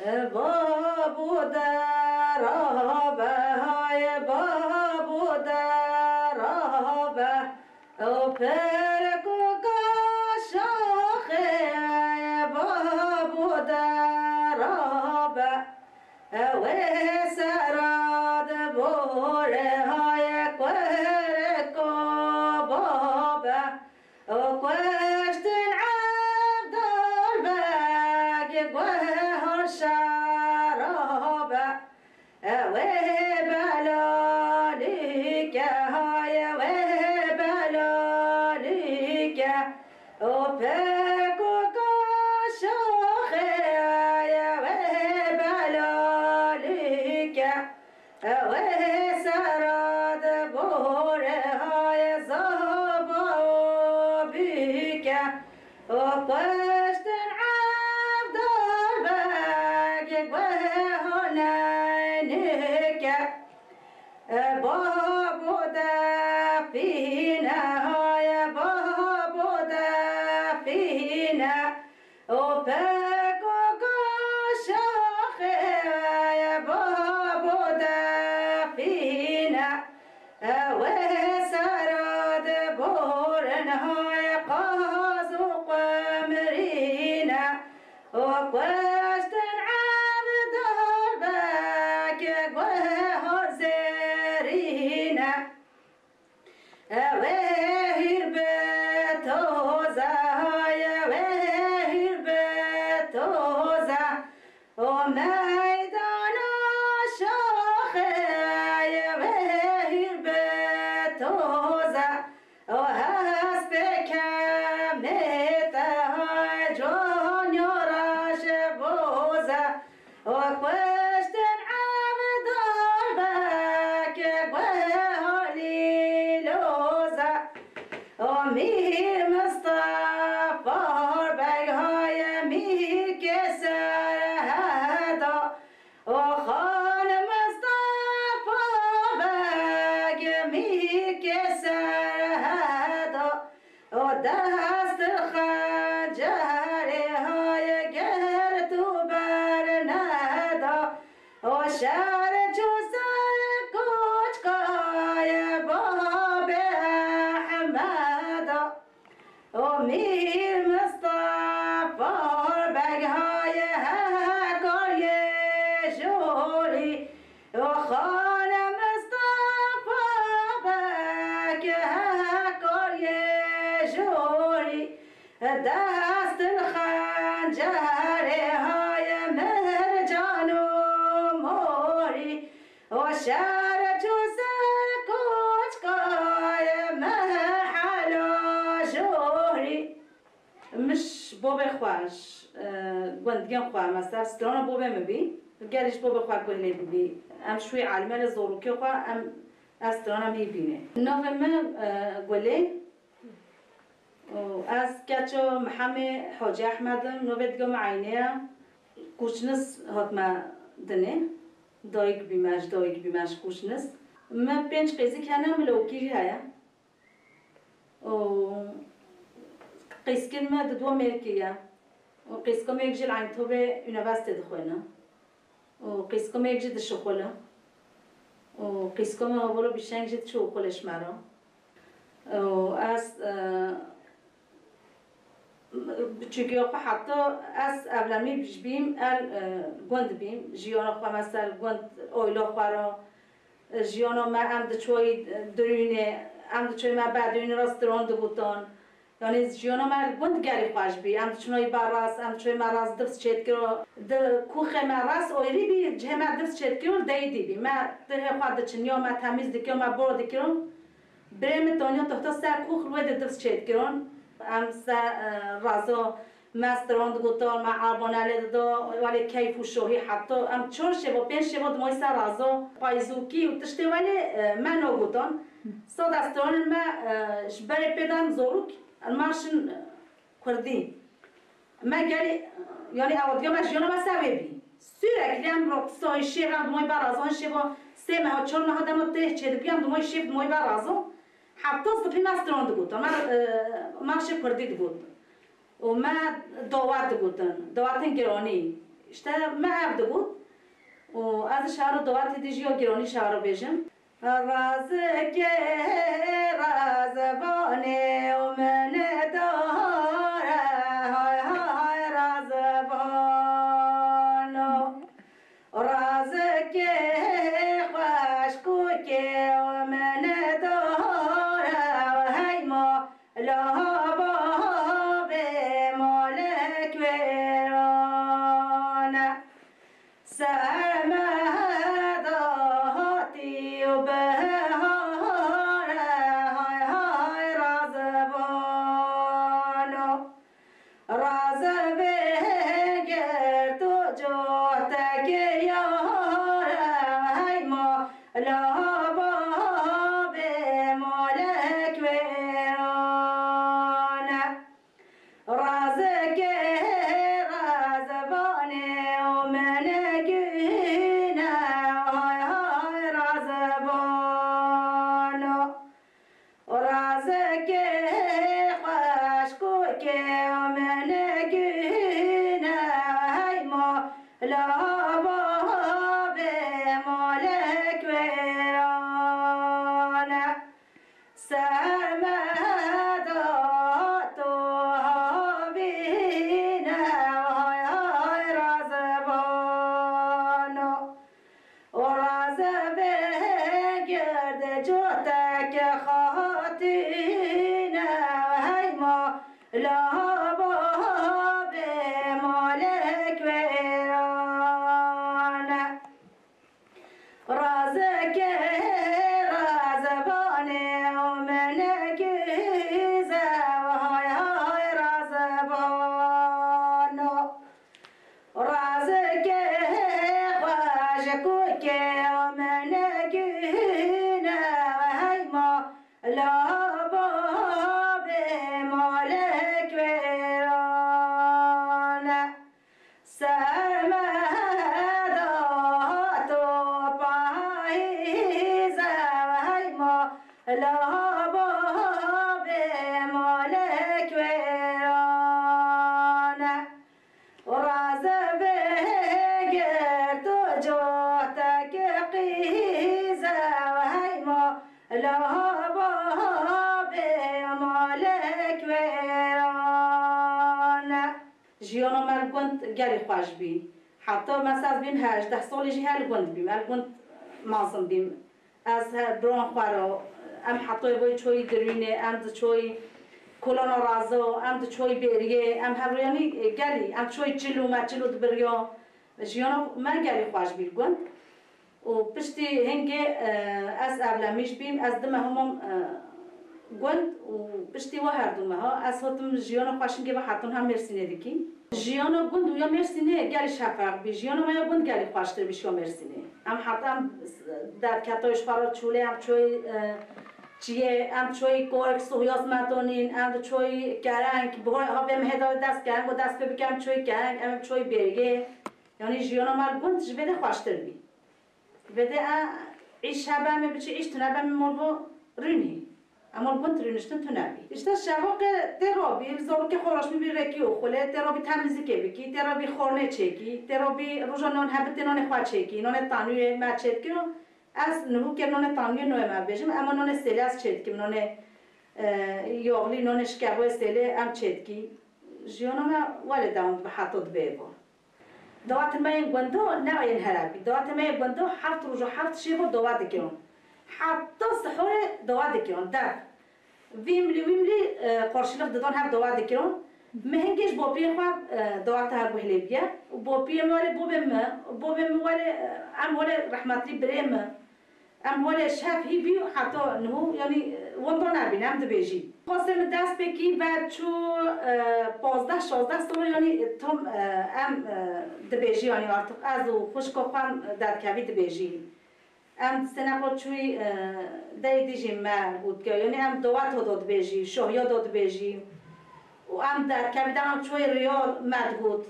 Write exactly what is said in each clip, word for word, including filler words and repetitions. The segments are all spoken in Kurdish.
Babo dera be, hay babo dera be, ew perkoka şaxê, babo dera be, ew ê sera dibore, hay kurko babe. Û kuştin Evdal Beg guhor şera be. Ew ê belalîke, hay ew ê belalîke. Û pêkoka şaxê, ew ê belalîke. Ew ê sera dibore, hay zava û bîke. Û kuştin Evdal Beg guhor neynîke. E babo defîne, hay babo defîne. Û pêkoka şaxê, babo defîne. Ew ê sera diborin, hay qaz û qumrîne. Û kuştin Evdal Beg guhor zêrîne. Ew ê hîr bi toze, hay ew ê hîr bi toze. O meydana şaxê, ew ê hîr bi toze. O hespê kemê te, hay conya reş boze. O kuştin Evdal Beg guhor lîloze. O Mîr Mistefa Beg, hay Mîrkê Serheda. O Xan Mistefa Beg Mîrkê Serheda. O dest xencerê, hay girt û berneda. O şer çû ser koçkayê babê Ehmeda. O Mîr Mistefa Beg, hay hekarê jorî. O Xan Mistefa Beg, hekarê jorî. Dest xencerê, hay mercan û morî. O şer çû ser koçkayê mehela jorî. Min ji bobê xwe, ji, e, gundgên xwe, mesela strana bobê min bî, gelî ji bobê xwe guh lê bibî. Em ji wî elîme lê zorokê xwe, em, ez strana min yî bînê. Navê min, e, Gulê. Û ez keça Mihemê Hacî Ehmed im, navê dika min Eyne ye. Kûçnis hatime dinê. Dayik bîme, ji dayik bîme, ji Kûçnis. Me pênc qîzik hene, min lewkî jî heye. Û qîzkên me di dua mêrkê ye. Û qîzka me yek jî li Eynîtobê unîversîte dixwêne. Û qîzka me yek jî dişixule. Û qîzka me wilo bîşeng jî diçû xulê ji me re. Û ez, e, çûkiya xwe heta ez evlenmî bîm, ez, e, gund bîm. Jiyana xwe me ser gund, oyla xwe re, e, jiyana me em diçûyî, e, dirûnê, em diçûyî me bedûnê re stran digotan. Yanî jiyana me gund gelî xweş bî. Em diçûnayî ber rast, em diçûyî me rast dibs çêdikiro. Di kûxê me rast oyrî bî, cihê me dibs çêdikiro li deyî dî bî. Me tihê xwe diçiniya, me temîz dikiyo, me bor dikiyo. Birê min taniya tixta ser kûx li wê de dibs çêdikirin. Em ser, e, razo me stran digotin, me abone lê dida, welê keyf û şohî heta em çar şeva, pênc şeva dimayî ser razo, payzûkî û tiştê welê, e, me nagotin. Sada stranên me, e, ji berê pê de em zorok, em marşin, e, Kurdî. Me gelî, yanî ew diya me jiyana me ser wê bî. Sürekli em roktisayî şêv, em dimayî ber razan şêva sê meha, çar meha dema tê çêdibî, em dimayî şêv, dimayî ber razan. Heta sibî me stran digotin. Me, e, marşê Kurdî digot. Û me dawet digotin. Dawetên giranî. Îşte me ev digot û ez şaro dawetê dî jî yo giranî şaro bêjim. Razikê razvanê û min dare hay hay razvano. Razikê xweşkokê û min dare heyma. Lava bê malek wêran e. Sermeda hatî û bihare hay hay razibano. Razibê gird û cotekê yare heyma. Lava bê malek wêran e. Razikê razvanê û min gîne hay hay razvano. Razikê xweşkokê û min gîne heyma. Lava bê malek wêran e. Sermeda to havîne hay hay razibano. O razibê gird cotek hatîne heyma. Lava bê malek wêran e. Razikê razvanê û min gîze hay hay razvano. Razikê xweşkokê û min gîne heyma. Lava bê malek wêran e. Sermeda to pahîze heyma. Lava bê malek wêran e. Razibê gird û cotek qîze heyma. Lava bê malek wêran e. Jiyana me li gund gelî xweş bî. Heta mesela ez bîm hejdeh salî jî her li gund bîm. Ez li gund mezin bîm. Ez he, biran xwe re, em hetoyê boy çoyî dirûnê, em diçoyî kolana razo, em diçoyî bêriyê, em hevriyanî, e, gelî, em çoyî çilo, me çilo dibiriya. Jiyana me gelî xweş bî li gund. Û piştî hingê, e, ez evlemîş bîm, ez dime hemam, e, gund û piştî we her du meha ez hatim jiyana xweşingê ve hetin hem Mêrsînê dikî. Jiyana gund û ya Mêrsînê gelî şefeq bî. Jiyana me ya gund gelî xweştir bî ji ya Mêrsînê. Em heta em derketa ji xwe re çûlê, em çoyî, e, çiyê, em çoyî kork, sohyas metonîn, em çoyî kereng, bi havê me hêdayê dest kereng û dest pê bikem çoyî kereng, em çoyî bêrgê. Yanî jiyana me gund ji vê de xweştir bî. Vê de e, îş hebe me biçî, îş tune be me mol bo rûnî. Em ol gund rûniştin tune bî. Îşte şevaqê tê robî, zarokê xwe raşmî bî rekî û xulê, tê robî temizlikê bikî, tê robî xornê çêkî, tê robî roja nan hebitê nanê xwe çêkî, nanê tanûyê me çêdikir û ez niho kir nanê tanûyê noyê me bêjim, ema nanê sêlê ez çêdikim, nanê, e, yoxlî, nanê şikevayê sêlê em çêdikî. Jiyana me welê dewam dibe heta dibê êvar. Dawetên me yên gundo ne yên here bî. Dawetên me yên gundo heft roj û heft şev û dawa dikirin. Heta sihorê dawa dikirin. Dev. Vî milî, wî milî, e, qarşılık didan hev dawa dikirin. Min hingê ji bopiyê xwe, e, daweta hev guhilê biye. Û bopiyê min welê bobê min, bobê min welê, e, em welê rehmetlî birê min. Em welê şev hî bî heta niho, yanî, winda nebîn, em dibêjî. Xwestê min dest pê kî ve çû, e, pazdeh şazdeh sal, yanî, tam, e, em, e, dibêjî, yanî, artık ez û xwişka xwe em derdikevî dibêjî. Em sene xwe çûyî, e, deyê dî jî me got ke, yanî, em dawet ho da dibêjî, şohiya da dibêjî. Û em derdikevî de em çûyî riyal me digot.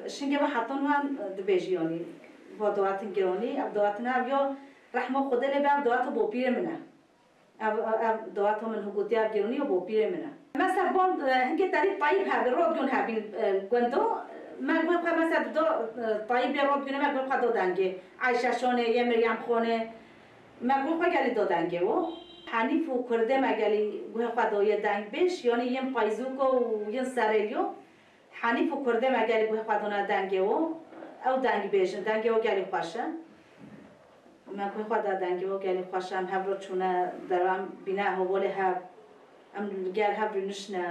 Şingê ve hetan wan dibêjî, yanî, va dawetin giranî, ev dawetin ev ya rehma Xwedê lê be, ev daweta bopîrê min e. Ev, ev daweta min hûgotî ev giranî ya bopîrê min e. Mesela, ban, e, hingê derî tayîb hebî, radyon hebîn, e, gundo, Me guhê xwe mesela do, e, Tayîbê rot gune me guhê xwe do dengê. Ayşe Şonê, yê Meryem Xonê. Me guhê xwe gelî do dengê o. Henîf û Kurdê me gelî guhê xwe do yê dengbêj, yanî yên payzûko û yên serêliyo. Henîf û Kurdê me gelî guhê xwe dona dengê o. Ew dengbêj in, dengê o gelî xweş e. Me guhê xwe da dengê o gelî xweş e, em hev re çûne deran bîne hevolê hev. Em li gel hev rûnişne.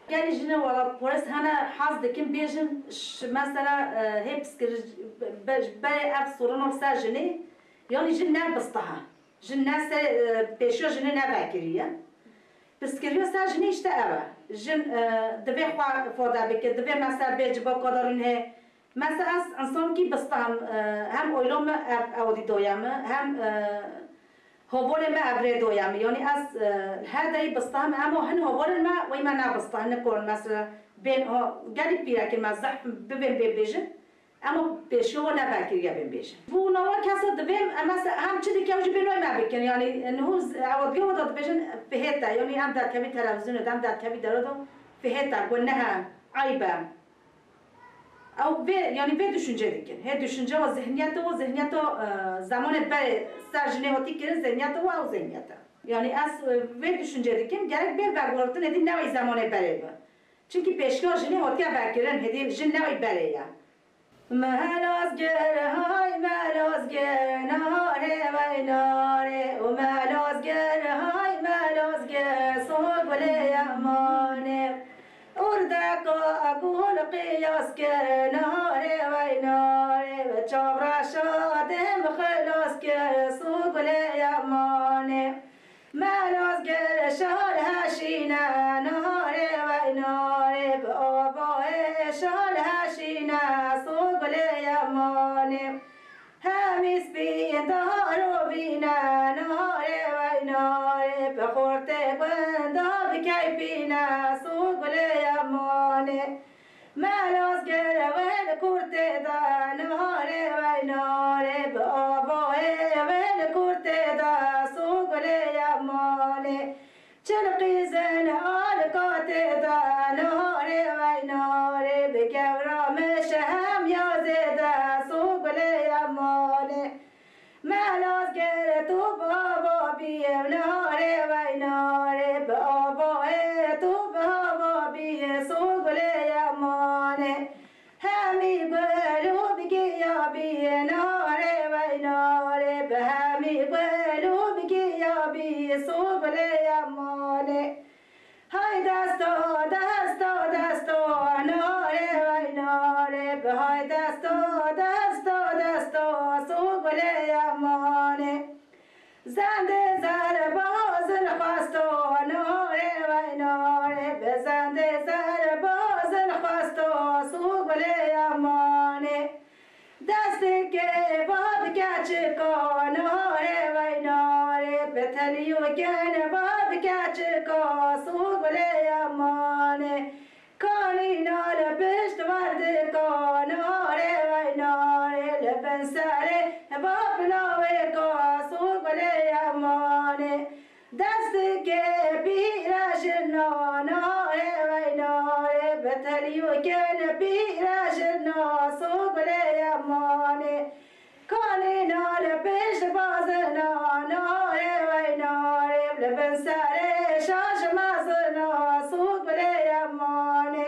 Gelî jinê welatperest hene hez dikin bêjin, ş-, mesela, e, hê piskir-, be-, be-, berê ev sorunok ser jinê, yanî jin ne bistah e. Jin ne se-, e, pêşiya jinê ne vekiriye. Piskiriya ser jinê işte ev e. Jin, e, divê xwe ifade bike, divê mesela bê ciba kadarîn hê. Mesela ez insankî bistah im, e, hem oylo me ev, ew dî doya me, hem, e, Hovolê me ev rê doya min. Yanî ez, e, her deyî bistah im, ema hin hovolên me wey me ne bistah, ne kon mesela bên, ha, gelî pîrekên me zehf bibên bê bêjin, ema pêşiyo ne vekiriye bên bêjin. Bû nawa kesa divêm, em mesela hem çi dike ew jî bên wey me bikin. Yanî, e, niho z-, ew diyo da dibêjin fihête, yanî em derkevî televîzyonê de, em derkevî dero de fihête, ku nehe, eyb e. Ew vê, yanî vê düşüncê dikin. Hê düşünce û zihniyet û zihniyet û, e, zamanê berê ser jinê hatî kirin, zihniyet û ew zihniyet e. Yanî ez, e, vê düşüncê dikim, gerek bê veguhertinê dî newey zamanê berê bi. Çimkî pêşiya jinê hatiye vekirin, hêdî jin newey berê ye. Melozgir, hay melozgir, nare wey nare, û melozgir, hay melozgir, so gulê yemane. Ûrdeka gul qiyas kir, nare wey nare, bi çavreşa dem xilas kir, so gulê yemane. Melozgir şal heşîne, nare wey nare, bi avayê şal heşîne, so gulê yemane. Hemî spî da rovîne, nare wey nare, bi xortê gunda bi keyfîne, so gulê yemane. Melozgir wê li kurtê de, nare wey nare, bi avayê wê li kurtê de, so gulê yemane. Çil qîzin alika tê de, nare wey nare, bi gewra min şehem ya zêde, so gulê yemane. Melozgir tu bi ava bî, nare wey nare, bi avayê tu bi ava bî, so gulê yemane. Hemî gul û bi giya bî, nare wey nare, bi hemî gul û bi giya bî, so gulê yemane. Hay desta, desta, desta, nare wey nare, bi hay desta, desta, desta, so gulê yemane. Zendê zer bazin xwesto, nare wey nare, bi zendê zer bazin xwesto, so gulê yemane. Destê kê va bi keçika, nare wey nare, bi telî û kên va bi keçika, so gulê yemane. Kanîna li pişt werdika, nare wey nare, li bin serê va pilawêka, so gulê yemane. Destê kê pîre jina, nare wey nare, bi telî û kên pîre jina, so gulê yemane. Kanîna li pêş bazina, nare wey nare, li bin serê şaş mezina, so gulê yemane.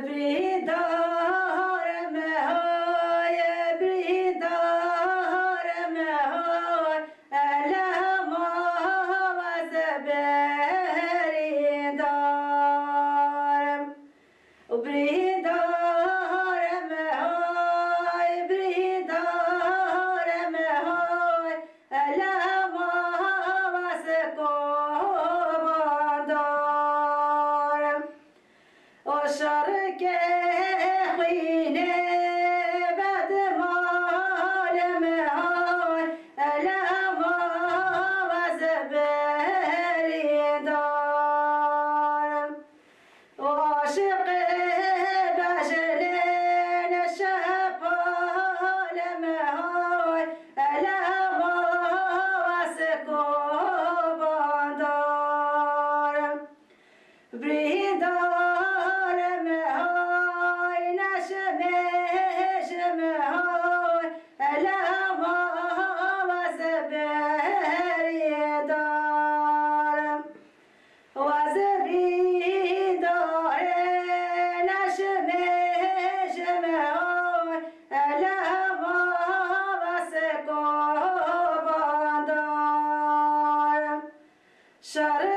Birîndar me hay, birîndar me hay, ele hema wez birîndar. Û birîndar me hay, birîndar me hay, ele hema wez kovandar. O şarkê Şerê